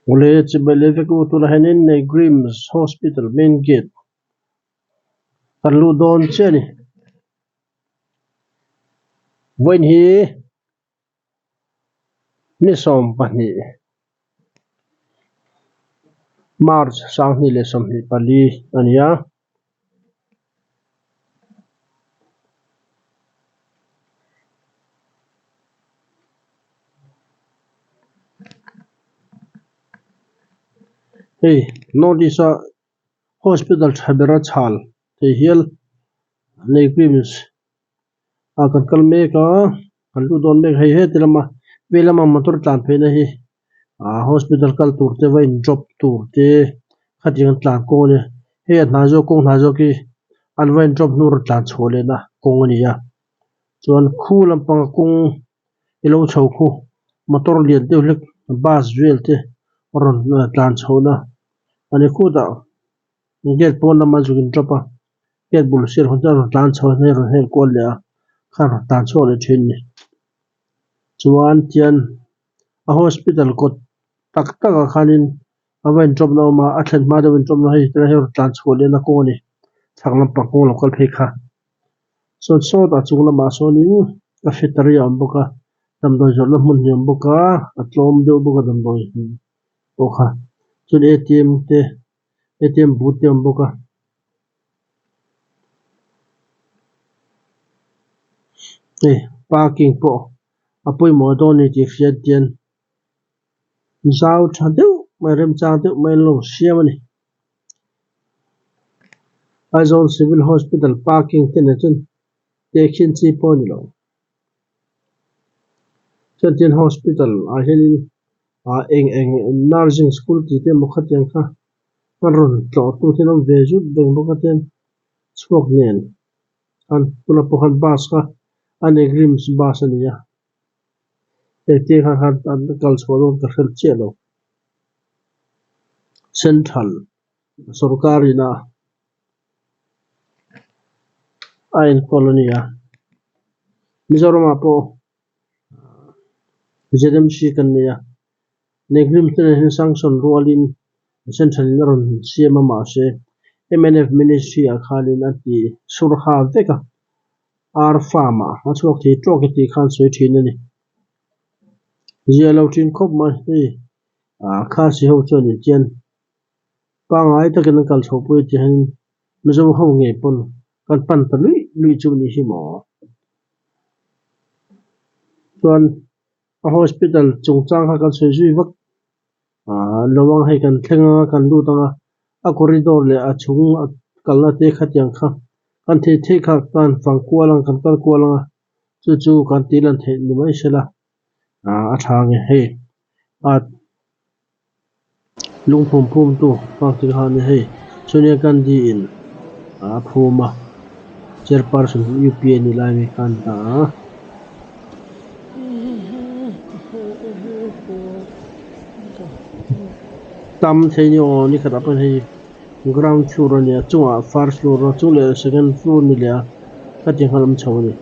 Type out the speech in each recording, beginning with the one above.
Awle chibai leh vek u tunah hianin Negrims Hospital main gate kan luh dawn chiah a ni. Vawiin hi ni 20 March 2024 a ni a. Hei North East a hospital tha bera chhal thei hial Negrims ah kan kal mek a kan luh dawn mek hei heti lama vei lama motor tlan phei na hi ah hospital kal tur te va in drop tur te khatiang an tlan kawng a nia hei a hnai zawk kawng hnai zawk hi an va in drop hnu rawn tlan chhuah leh na kawng a ni a chuan khu lampanga kawng ilo chho khu motor lian deuh hlek bus vel te rawn tlan chho na a ni khutah gate pawn lamah zuk in drop a gate bul sir hawn chuan rawn tlan chho a hei rawn hel kual leh a khan rawn tlan chhuak leh thin a ni chuan tian a hospital kawt tak tak ah khanin a va in drop na a awm a a thlen hma deuh in drop na hei tilai hi rawn tlan chhuah leh na kawng a ni chhak lampang kawng lo kal phei kha. Sawn sawtah chung lamah sawnin cafeteria a awm bawk a damdawi zawrhna hmun hi a awm bawk a a tlawm deuh bawk a damdawi pawh kha chuan A T M te A T M booth te a awm bawk a. Hei parking pawh a pawimawh dawn a ni tih hriat hian zau tha deuh mai remchang deuh mai an lo siam a ni. Aizawl Civil Hospital parking te nen chuan tehkhin chi pawh a ni lo. Chuan tin hospital ah hianin ah eng eng nursing school tih te emaw khatiang kha a rawn tlawh tu te an awm ve zut reng bawk a tian chhuak nen an tunah pawh khan bus kha a Negrims bus a ni a engtir khan khan an kal chhuah dawn ka hre chiah lo. Central sorkar ina a enkawl a ni a Mizoram ah pawh Z M C kan nei a Negrim te nen hian sanction rualin central in a rawn siam a mahse M N F ministry ah khanin a ti surha vek a ar farm ah a chhuak thei tawk e tih khan sawi thin a ni zia lo thin khawp mai hei. Ah khasi ho chuan in chian pangngai takin an kal chho pui tih hian Mizo ho ngei pawn kan pan ta luih luih chu ni hi maw. Chuan a hospital chungchang kha kan sawi zui vak ah lo ang hei kan thleng anga kan lut anga a corridor leh a chhung a kalna te khatiang kha kan theih theih kha kan fang kual ang kan kal kual anga chu chu kan tih lan theih ni mai se la. Ah a tha nge hei ah lungphum phum tu park te kha a ni hei Sonia Gandhi in a phum a chairperson U P a nih lai mek khan a tam thei ni aw ni khatah pawh hei ground floor a nia chungah first floor a chung leh second floor a ni leh a khatiang khan a awm chho a ni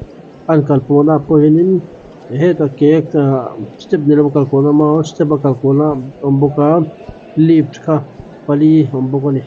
an kalpawhna pawh hianin heta ke step ni lova kalpawhna a awm a step a kalpawhna a awm bawk a lift kha pali a awm bawk a ni.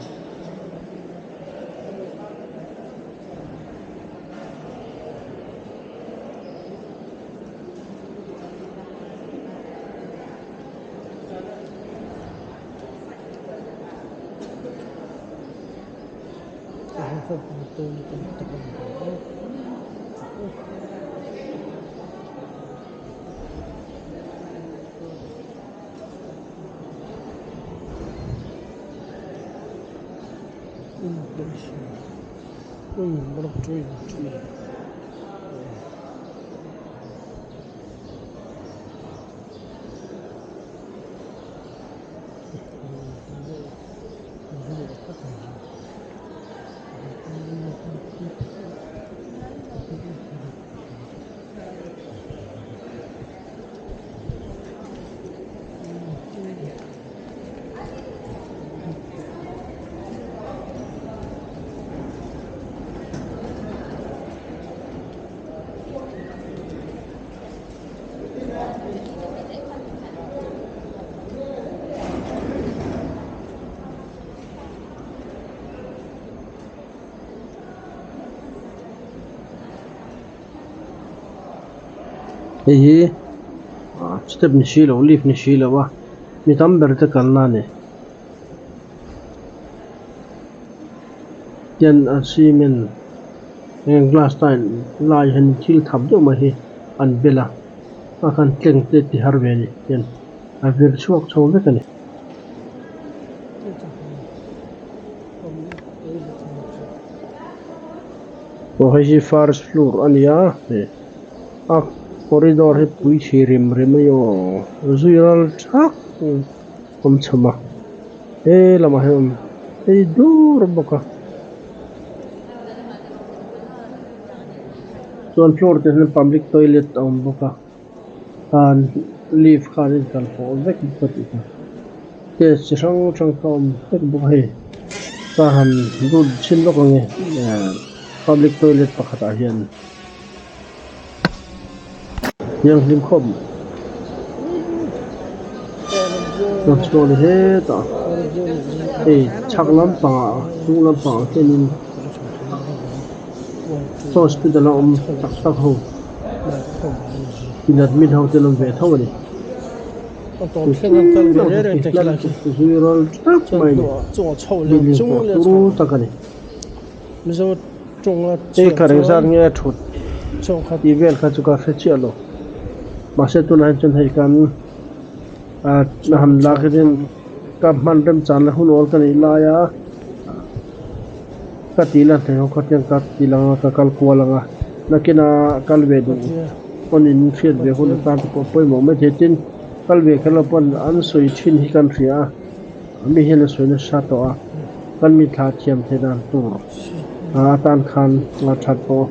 Hei hi ah step ni si lo lift ni si lo a mi tam ber te kalna a ni. Tian a cement eng glass tile lai hian thil thap deuh mai hi an bel a a khan tleng te ti har ve a ni tian a vir chhuak chho vek a ni. Aw hei hi first floor a ni a hei a corridor hi pui chhi rem rem a ni aw zui ral thak awm chhawm a he lamah hian awm phei dur bawk a chuan floor te hian public toilet a awm bawk a an lift khan a inkalpawh vek bawk a tih kha stairs chi hrang hrang kha a awm vek bawk a hei ka han lut chhin lawk ang e public toilet pakhatah hian thianghlim khawp mai chuan chhuak leh hetah hei chhak lampangah hnung lampangah khianin hospital a awm tak tak ho. In admit ho te an awm ve tho a ni. Zui ral thap mai a ni. Building pawh turu tak a ni. Hei kha engzat nge a thut tih vel kha chu ka hre chiah lo. Mahse tunah hian chuan hei kan ah han lak hian ka hman remchan la hun awl ka neih lai a ka tih lan theih ho kha tiang ka ti lang a ka kal kual ang a nakina kal ve duh pawn in hriat ve hun atan te pawh pawimawh mai thei tin kal ve kher lo pawn an sawi thin hi kan hria a mi hian a sawi nasa tawh a kan mi thla thiam theih dan tur atan khan a that pawh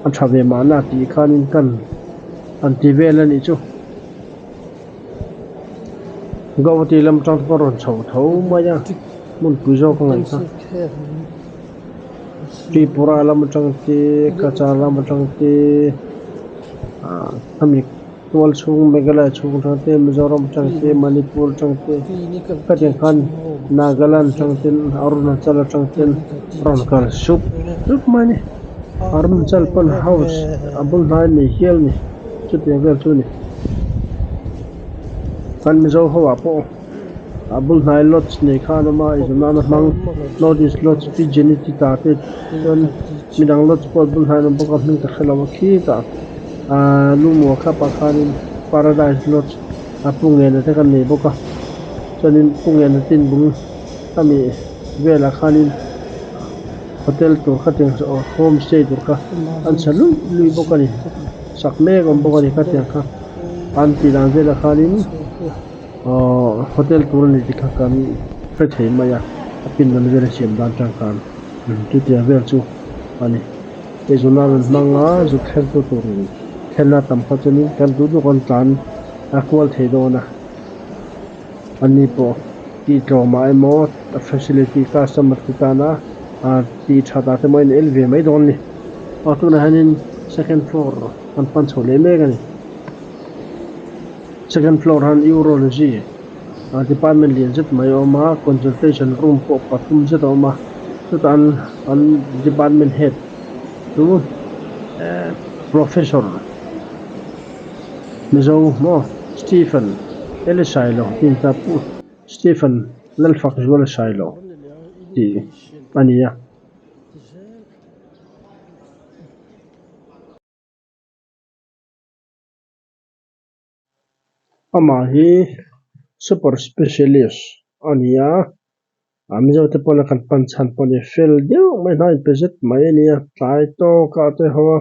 a tha ve mahna tih khanin kan an ti vel a nih chu. Guwahati lam atang te pawh a rawn chho tho mai a hmunpui zawk a ngaih kha Tripura lam atang te Cachar lam atang te ah khami tual chhung Meghalaya chhung atang te Mizoram atang te Manipur atang te khatiang khan Nagaland atang ten Arunachal atang ten a rawn kal sup sup mai a ni Arunachal pawn house a bul hnai a nei hial a ni. Chutiang vel chu a ni. Kan Mizo ho ah pawh a bul hnai lodge nei kha an awm a, eizawnna hmang North East Lodge Pi Jenny Tita te chuan midang lodge pawh a bul hnai an awm bawk a hming ka hre lo a khitah ahh Lumua khapah khanin Paradise Lodge a Pu Ngena te kan nei bawk a chuanin Pu Ngena te inbul ami velah khanin hotel tur kha tiang home stay tur kha an sa luih luih bawk a ni sak mek awm bawk a ni khatiang kha an tih dan velah khanin ahh hotel tur a ni tih kha kan hre thei mai a a pindan vel a siam dan atang khan chutiang vel chu a ni hei zuna rawn hmang a zuk thleng tu tur thlenna tam kha chuanin kan duh duh kan tlan a kual thei dawn a ani pawh tih tlawmah emaw facility customer te tana ah tih that ah te emaw a in el ve mai dawn a ni aw tunah hianin second floor kan pan chho leh mek a ni second floor hian urology ah department lian zet mai a awm a consultation room pawh pathum zet a awm a chutah an an department head chu eh professor Mizo maw Stephen Elisailo tih ta pu Stephen Lalfakzuala Sailo tih a ni a. Amah hi super specialist a ni a, a Mizo te pawh la kan pan chhan pawh a ni fel deuh mai hnai inpe zet mai a ni a tlai tawk ah te ho a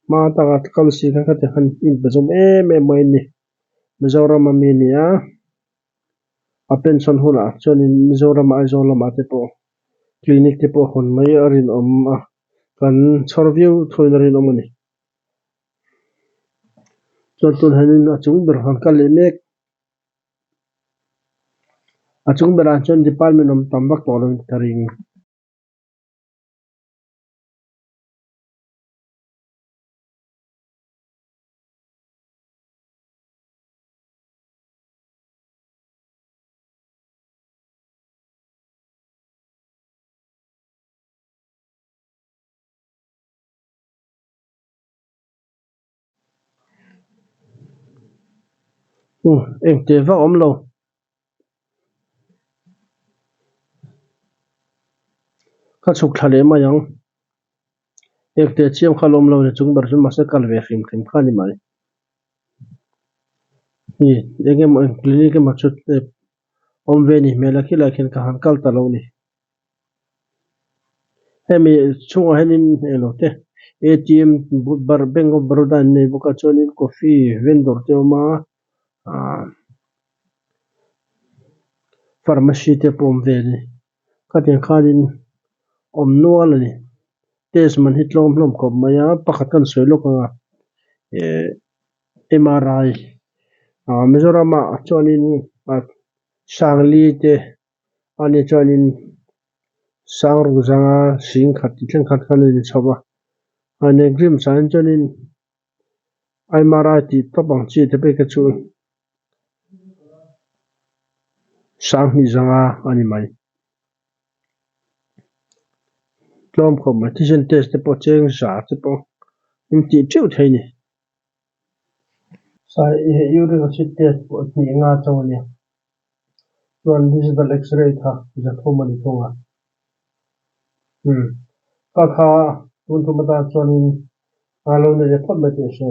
hma takah kal si kha khatiang khan inpe zawm em em mai a ni Mizoram ami a ni a a pension hunah chuanin Mizoram ah Aizawl lamah te pawh clinic te pawh hawn mai a rinawm a kan chhawr viau thuin a rinawm a ni. Chuan tun hianin a chung ber han kal leh mek a chung berah chuan department awm tam vak tawh lo in ka ring. Umm eng teh vak a awm lo. Ka chhuk thla leh mai ang. Eng teh chiam kha a la awm lo a ni chung ber chu mahse kal ve hrim hrim kha a ni mai. Hi eng emaw eng clinic emaw chu awm ve a nih hmel a khilaiah khian ka han kal ta lo a ni. Hemi chhungah hianin englo te A_T_M bank of Baroda an nei bawk a chuanin coffee vendor te a awm a ahh pharmacy te pawh a awm ve a ni khatiang khanin awm nual a ni test man hi tlawm hlawm khawp mai a pakhat ka han sawi lawk ang a ehh ah Mizoram ah chuanin ah Sangli te ani chuanin Sangruk zanga singkhat tih thleng khat khan a inchho a ah chuanin tih tawp ang chi te phei kha chu sanghnih zanga a ni mai tlawm khawp mai thisen test te pawh cheng za te pawh an tih teuh thei a ni. Sai uric acid test pawh hnih nga chauh a nia chuan digital x-ray kha zathum a ni thung a umm ka kha tun tum atan chuanin a lo ni leh phawt mai teh se.